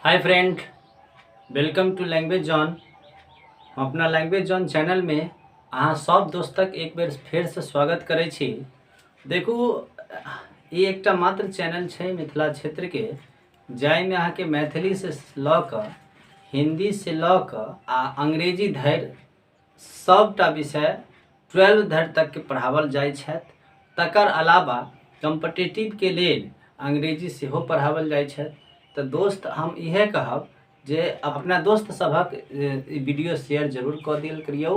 Hi friend, welcome to language zone. हम अपना language जोन चैनलमे अहाँ सब दोस्तक एक बेर फेरसँ स्वागत करै छी। देखू, ई एकटा मात्र चैनल छै मिथिला क्षेत्रके, जाहिमे अहाँके मैथिलीसँ लऽ कऽ हिन्दीसँ लऽ कऽ आ अंग्रेजी धरि सभटा विषय ट्वेल्व धरि तकके पढ़ाओल जाइ छथि। तकर अलावा कम्पिटेटिवके लेल अंग्रेजी सेहो पढ़ाओल जाइ छथि। तऽ दोस्त, हम इएह कहब जे अपना दोस्त सभक ई वीडियो शेयर जरूर कऽ देल करियौ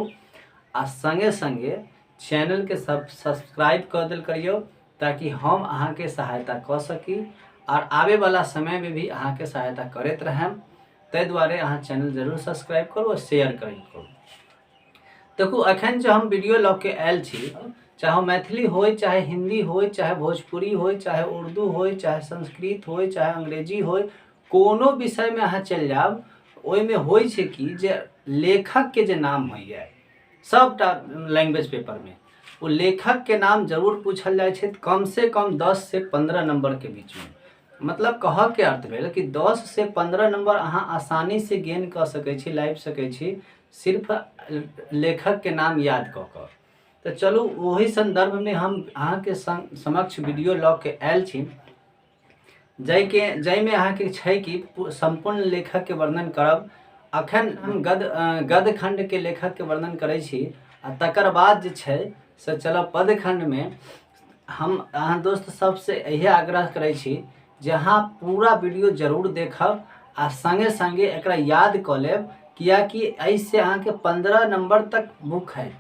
आ सङ्गे सङ्गे चैनलके सब सब्सक्राइब कऽ देल करियौ, ताकि हम अहाँके सहायता कऽ सकी आर आबैवला समयमे भी अहाँके सहायता करैत रहम। ताहि दुआरे अहाँ चैनल जरूर सब्सक्राइब करू आ शेयर करू। देखू, एखन जे हम वीडियो लऽ के आयल छी, चाहे मैथिली होय, चाहे हिन्दी होय, चाहे भोजपुरी होय, चाहे उर्दू होय, चाहे संस्कृत होय, चाहे अंग्रेजी होय, कोनो विषयमे अहाँ चलि जायब, ओहिमे होइ छै कि जे लेखकके जे नाम होइए, सभटा लैंग्वेज पेपरमे ओ लेखकके नाम जरूर पूछल जाइ छै, कमसँ कम 10 से 15 नम्बरके बीचमे। मतलब कहऽके अर्थ भेल कि 10 से 15 नम्बर अहाँ आसानीसँ गेन कऽ सकै छी, लाबि सकै छी, सिर्फ लेखकके नाम याद कऽ कऽ। तऽ चलू, ओहि सन्दर्भमे हम अहाँके समक्ष वीडियो लऽ के आयल छी, जाहिके जाहिमे अहाँके छै कि सम्पूर्ण लेखकके वर्णन करब। अखन हम गद्य खण्डके लेखकके वर्णन करै छी आ तकर बाद जे छै से चलब पद्य खण्डमे। हम अहाँ दोस्त सबसँ इएह आग्रह करै छी जे अहाँ पूरा वीडियो जरूर देखब आ सङ्गे सङ्गे एकरा याद कऽ लेब, किएकि एहिसँ अहाँके 15 नम्बर तक बुक है,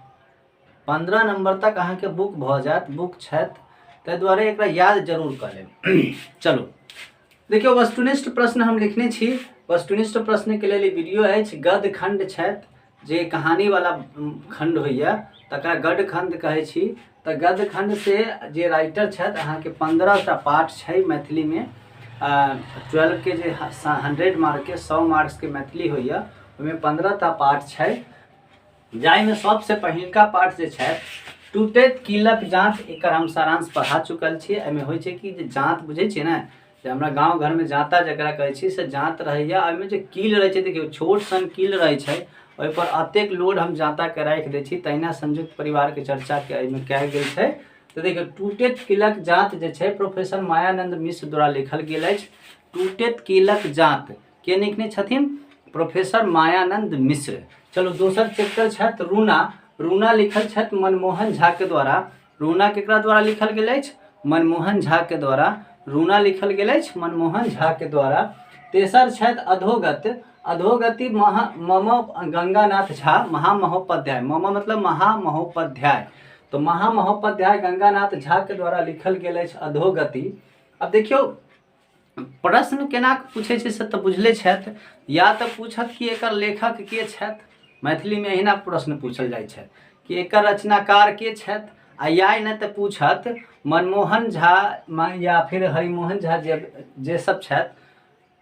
15 नम्बर तक अहाँके बुक भऽ जायत, बुक छथि, ताहि दुआरे एकरा याद जरूर कऽ लेब। चलू देखियौ, वस्तुनिष्ठ प्रश्न हम लिखने छी। वस्तुनिष्ठ प्रश्नके लेल ई वीडियो अछि। गद्य खण्ड छथि, जे कहानीवला खण्ड होइए तकरा गद्य खण्ड कहै छी। तऽ गद्य खण्डसँ जे राइटर छथि, अहाँके 15टा पाठ छै मैथिलीमे। ट्वेल्वके जे 100 मार्कके, 100 मार्क्सके मैथिली होइए, ओहिमे 15टा पाठ छै, जाहिमे सबसँ पहिलका पाठ जे छै टूटैत कीलक जाँत। एकर हम सारांश पढ़ा चुकल छी। एहिमे होइ छै कि जे जाँत बुझै छियै ने, जे हमरा गाँव घरमे जाँता जकरा कहै छी, से जाँत रहैए। ओहिमे जे कील रहै छै, देखियौ, छोट सन कील रहै छै, ओहिपर अतेक लोड हम जाँताके राखि दै छी। तहिना संयुक्त परिवारके चर्चाके एहिमे कयल गेल छै। तऽ देखियौ, टूटैत कीलक जाँत जे छै, प्रोफेसर मायानन्द मिश्र द्वारा लिखल गेल अछि। टूटैत कीलक जाँत के लिखने छथिन? प्रोफेसर मायानंद मिश्र। चलू, दोसर चैप्टर छथि रूना। रूना लिखल छथि मनमोहन झा के द्वारा। रूना केकरा द्वारा लिखल गेल अछि? मनमोहन झा के द्वारा। रूना लिखल गेल अछि मनमोहन झा के द्वारा। तेसर छथि अधोगत। अधोगति महा मम गंगानाथ झा महामहोपाध्याय। मम मतलब महामहोपाध्याय, तो महामहोपाध्याय गंगानाथ झा के द्वारा लिखल गेल अछि अधोगति। अब देखियौ, प्रश्न केना पूछै छै से तऽ बुझले छथि। या तऽ पूछत कि एकर लेखक के छथि, मैथिलीमे एहिना प्रश्न पूछल जाइ छै कि एकर रचनाकार के छथि, आ या नहि तऽ पूछत मनमोहन झा या फिर हरिमोहन झा जे जे सब छथि,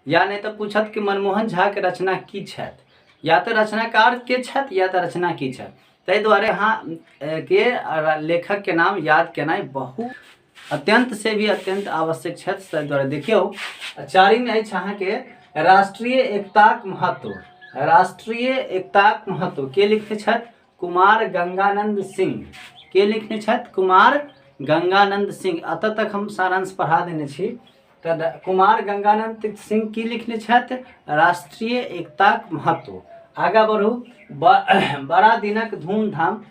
या नहि तऽ पूछत कि मनमोहन झाके रचना की छथि। या तऽ रचनाकार के छथि या तऽ रचना की छथि। ताहि दुआरे अहाँ के लेखकके नाम याद केनाइ बहुत अत्यंत से भी अत्यंत आवश्यक छथि। ताहि दुआरे देखियौ, चारिम अछि अहाँके राष्ट्रीय एकताक महत्व। राष्ट्रीय एकताक महत्व के लिखने छथि? कुमार गंगानंद सिंह। के लिखने छथि? कुमार गंगानंद सिंह। एतऽ तक हम सारांश पढ़ा देने छी। तऽ कुमार गंगानंद सिंह की लिखने छथि? राष्ट्रीय एकताक महत्व। आगाँ बढ़ू। बड़ा दिनक धूमधाम।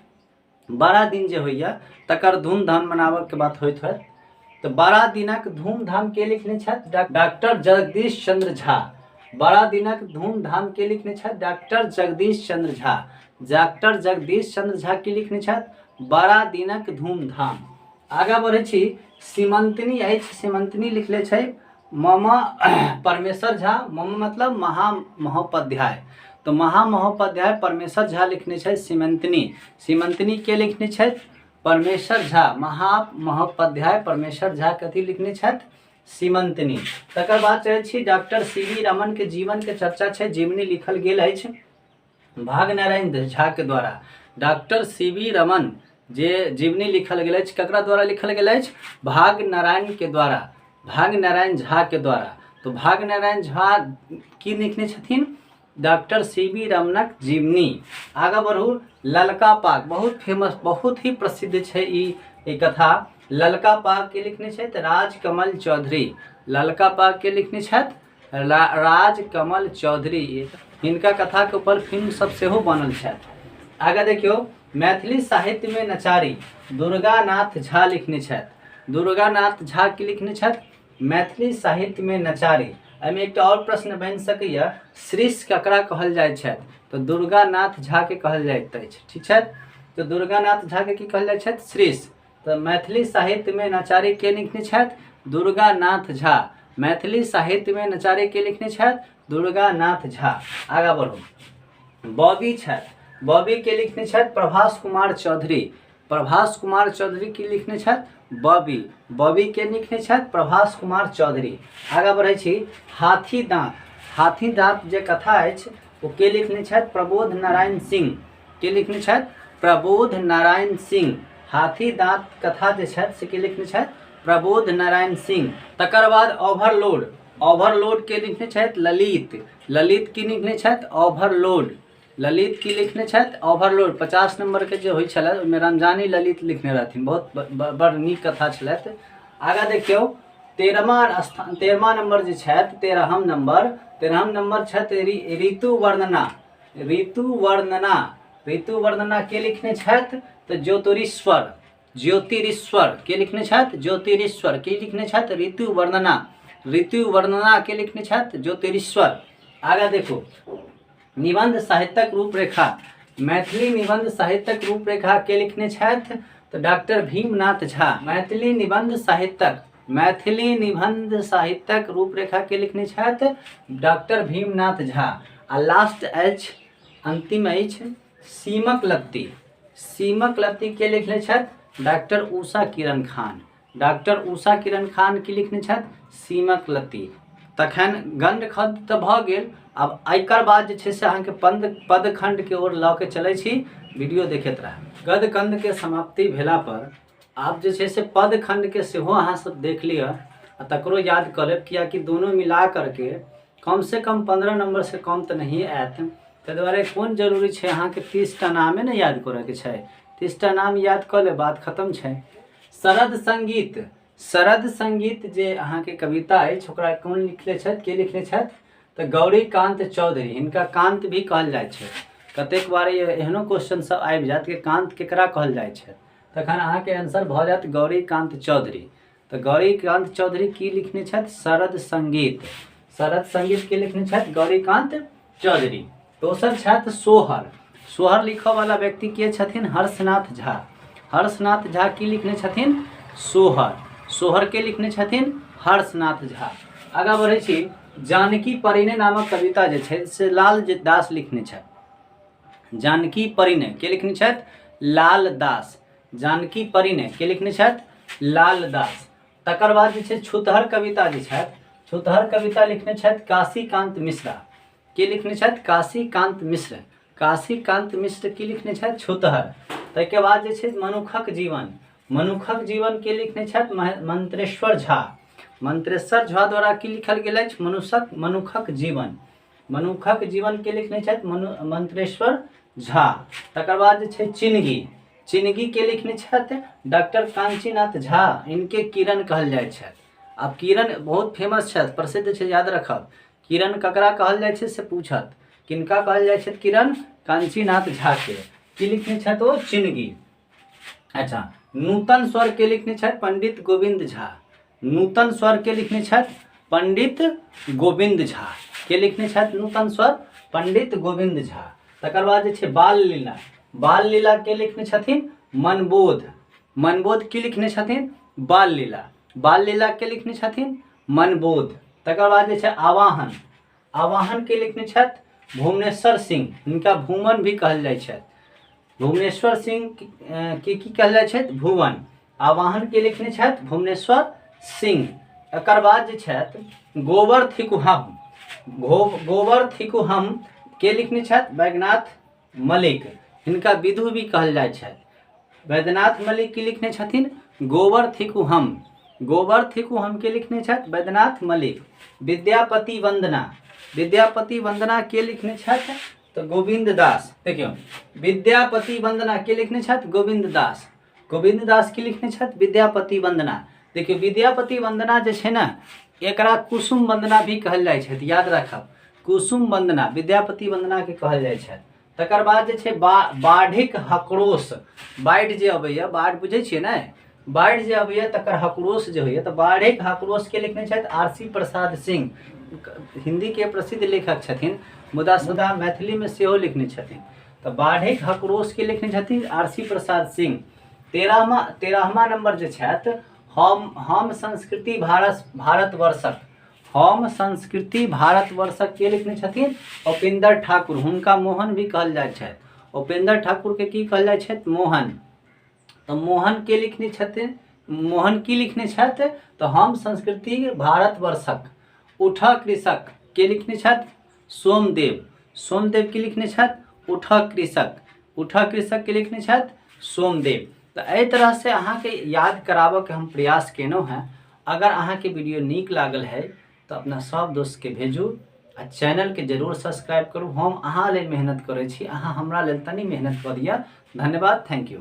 बड़ा दिन जे होइए तकर धूमधाम मनाबऽके बात होइत होइत, तऽ बड़ा दिनक धूमधाम के लिखने छथि? डॉक्टर जगदीश चंद्र झा। बड़ा दिनक धूमधाम के लिखने छथि? डॉक्टर जगदीश चंद्र झा। डॉक्टर जगदीश चंद्र झा की लिखने छथि? बड़ा दिनक धूमधाम। आगाँ बढ़ै छी। सीमंतनी अछि। सीमंतनी लिखले छै मम परमेश्वर झा। मम मतलब महामहोपाध्याय, तऽ महामहोपाध्याय परमेश्वर झा लिखने छै सीमंतनी। सीमंतनी के लिखने छथि? परमेश्वर झा। महामहोपाध्याय परमेश्वर झा कथी लिखने छथि? सीमंतनी। तकर बाद चलै छी, डॉक्टर सी वी रमन के जीवन के चर्चा छै। जीवनी लिखल गेल अछि भागनारायण झा के द्वारा। डॉक्टर सी वी रमन जे जीवनी लिखल गेल अछि, ककरा द्वारा लिखल गेल अछि? भाग नारायण के द्वारा, भाग नारायण झा के द्वारा। तऽ भाग्य नारायण झा की लिखने छथिन? डॉक्टर सी वी रमनक जीवनी। आगाँ बढ़ू, ललका पाग बहुत फेमस, बहुत ही प्रसिद्ध छै ई कथा। ललका पाग के लिखने छथि? राजकमल चौधरी। ललका पाग के लिखने छथि? राजकमल चौधरी। हिनका कथा के ऊपर फिल्म सब सेहो बनल छथि। आगाँ देखियौ, मैथिली साहित्य में नचारी दुर्गानाथ झा लिखने छथि। दुर्गानाथ झा की लिखने छथि? मैथिली साहित्य में नचारी। एहिमे एकटा आओर प्रश्न बनि सकैए, श्रीश ककरा कहल जाइ छथि? तऽ दुर्गानाथ झा के कहल जाइत अछि। ठीक छथि? तऽ दुर्गानाथ झा के की कहल जाइ छथि? श्रीश। तऽ मैथिली साहित्य में नचारी के लिखने छथि? दुर्गानाथ झा। मैथिली साहित्य में नचारी के लिखने छथि? दुर्गानाथ झा। आगाँ बढ़ू, बॉबी छथि। बॉबी के लिखने छथि? प्रभास कुमार चौधरी। प्रभास कुमार चौधरी की लिखने छथि? बॉबी। बॉबी के लिखने छथि? प्रभास कुमार चौधरी। आगाँ बढ़ै छी, हाथी दाँत। हाथी दाँत जे कथा अछि ओ के लिखने छथि? प्रबोध नारायण सिंह। के लिखने छथि? प्रबोध नारायण सिंह। हाथी दाँत कथा जे छथि से के लिखने छथि? प्रबोध नारायण सिंह। तकर बाद ओवरलोड। ओवरलोड के लिखने छथि? ललित। ललित की लिखने छथि? ओवरलोड। ललित की लिखने छथि? ओवरलोड। 50 नंबर के जे होइ छलै ओहिमे रमजानी ललित लिखने रहथिन। बहुत बड़ नीक कथा छलथि। आगाँ देखियौ, 13वां स्थान, 13वां नंबर जे छथि, 13हम नंबर, 13हम नंबर छथि ऋतु वर्णना। ऋतु वर्णना, ऋतु वर्णना के लिखने छथि? तऽ ज्योतिरीश्वर। ज्योतिरीश्वर के लिखने छथि? ज्योतिरीश्वर के लिखने छथि? ऋतु वर्णना। ऋतु वर्णना के लिखने छथि? ज्योतिरीश्वर। आगाँ देखू, निबंध साहित्यक रूपरेखा। मैथिली निबंध साहित्यक रूपरेखा के लिखने छथि? तऽ डॉक्टर भीमनाथ झा। मैथिली निबंध साहित्यक, मैथिली निबंध साहित्यक रूपरेखा के लिखने छथि? डॉक्टर भीमनाथ झा। आ लास्ट अछि, अंतिम अछि सीमक लत्ती। सीमक लत्ती के लिखने छथि? डॉक्टर उषा किरण खान। डॉक्टर उषा किरण खान की लिखने छथि? सीमक लत्ती। तखन गंड खंड तऽ भऽ गेल। आब एकर बाद जे छै से अहाँके पदखंड के ओर लऽ के चलै छी। वीडियो देखैत रह। गद कंद के समाप्ति भेला पर आब जे छै से पदखंड के सेहो अहाँ सब देख लिअ आ तकरो याद कऽ लेब, कियाकि दोनो मिला करके कम से कम 15 नंबर से कम तऽ नहिए आयत। ताहि दुआरे कोन जरूरी छै, अहाँके 30टा नामे ने याद करऽके छै। 30टा नाम याद कऽ लेब, बात खतम छै। शरद संगीत। शरद संगीत जे अहाँके कविता अछि ओकरा कोन लिखले छथि, के लिखने छथि? तऽ गौरीकांत चौधरी। हिनका कांत भी कहल जाइ छै। कतेक बार एहनो क्वेश्चन सब आबि जायत कि कांत केकरा कहल जाइ छै, तखन अहाँके आंसर भऽ जायत गौरीकांत चौधरी। तऽ गौरीकांत चौधरी की लिखने छथि? शरद संगीत। शरद संगीत के लिखने छथि? गौरीकांत चौधरी। दोसर छथि सोहर। सोहर लिखऽ वाला व्यक्ति के छथिन? हर्षनाथ झा। हर्षनाथ झा की लिखने छथिन? सोहर। सोहर के लिखने छथिन? हर्षनाथ झा। आगाँ बढ़ै छी, जानकी परिणय नामक कविता जे छै से लाल दास लिखने छथि। जानकी परिणय के लिखने छथि? लाल दास। जानकी परिणय के लिखने छथि? लाल दास। तकर बाद जे छै छुतहर कविता जे छथि, छुतहर कविता लिखने छथि काशीकांत मिश्रा। के लिखने छथि? काशीकांत मिश्र। काशीकांत मिश्र की लिखने छथि? छुतहर। ताहिके बाद जे छै मनुखक जीवन। मनुखक जीवन के लिखने छथि? मंत्रेश्वर झा। मंत्रेश्वर झा द्वारा की लिखल गेल अछि? मनुखक जीवन। मनुखक जीवन के लिखने छथि? मंत्रेश्वर झा। तकर बाद जे छै चिनगी। चिनगी के लिखने छथि? डॉक्टर कांचीनाथ झा। इनके किरण कहल जाइ छथि। आब किरण बहुत फेमस छथि, प्रसिद्ध छै, याद रखब। किरण ककरा कहल जाइ छै से पूछत। किनका कहल जाइ छथि किरण? कांचीनाथ झा के। की लिखने छथि ओ? चिनगी। अच्छा, नूतन स्वर के लिखने छथि? पंडित गोविंद झा। नूतन स्वर के लिखने छथि? पंडित गोविंद झा। के लिखने छथि नूतन स्वर? पंडित गोविंद झा। तकर बाद जे छै बाल लीला। बाल लीला के लिखने छथिन? मनबोध। मनबोध की लिखने छथिन? बाल लीला। बाल लीला के लिखने छथिन? मनबोध। तकर बाद जे छै आवाहन। आवाहन के लिखने छथि? भुवनेश्वर सिंह। हिनका भुवन भी कहल जाइ छथि। भुवनेश्वर सिंह के की कहल जाइ छथि? भुवन। आवाहन के लिखने छथि? भुवनेश्वर सिंह। एकर बाद जे छथि गोबर थिकु हम। गोबर थिकु हम के लिखने छथि? बैद्यनाथ मलिक। हिनका विधु भी कहल जाइ छथि। बैद्यनाथ मलिक की लिखने छथिन? गोबर थिकु हम। गोबर थिकू हम के लिखने छथि? वैद्यनाथ मलिक। विद्यापति वंदना, विद्यापति वंदना के लिखने छथि? तऽ गोविन्द दास। देखियौ, विद्यापति वंदना के लिखने छथि? गोविन्द दास। गोविन्द दास की लिखने छथि? विद्यापति वंदना। देखियौ, विद्यापति वंदना जे छै ने, एकरा कुसुम वंदना भी कहल जाइ छै, याद राखब, कुसुम वंदना विद्यापति वंदना के कहल जाइ छै। तकर बाद जे छै बाढ़िक हकरोश, बाढ़ि जे अबैया, बाढ़ि बुझै छियै ने, बाढ़ि जे अबैया तकर हकरोश जे होइया, तऽ बाढ़िक हकरोश के लिखने छथि आर सी प्रसाद सिंह, हिंदी के प्रसिद्ध लेखक छथिन, मुदा सदा मैथिली में सेहो लिखने छथिन। तऽ बाढ़िक हकरोश के लिखने छथिन R C Prasad Singh. 13वां number जे छथि, हम संस्कृति भारतवर्षक, हम संस्कृति भारतवर्षक के लिखने छथिन? उपेंद्र ठाकुर। हुनका मोहन भी कहल जाइ छथि। उपेंद्र ठाकुर के की कहल जाइ छथि? मोहन। तऽ मोहन के लिखने छथिन? मोहन की लिखने छथि? तऽ हम संस्कृति भारतवर्षक। उठ कृषक के लिखने छथि? सोमदेव। सोमदेव की लिखने छथि? उठ कृषक। उठ कृषक के लिखने छथि? सोमदेव। तऽ एहि तरह से अहाँके याद कराबऽके हम प्रयास केलहुँ हेँ। अगर अहाँके वीडियो नीक लागल है तऽ अपना सब दोस्तके भेजू आ चैनलके जरूर सब्सक्राइब करू। हम अहाँ लेल मेहनत करै छी, अहाँ हमरा लेल तनी मेहनत कऽ दिअ। धन्यवाद, thank you.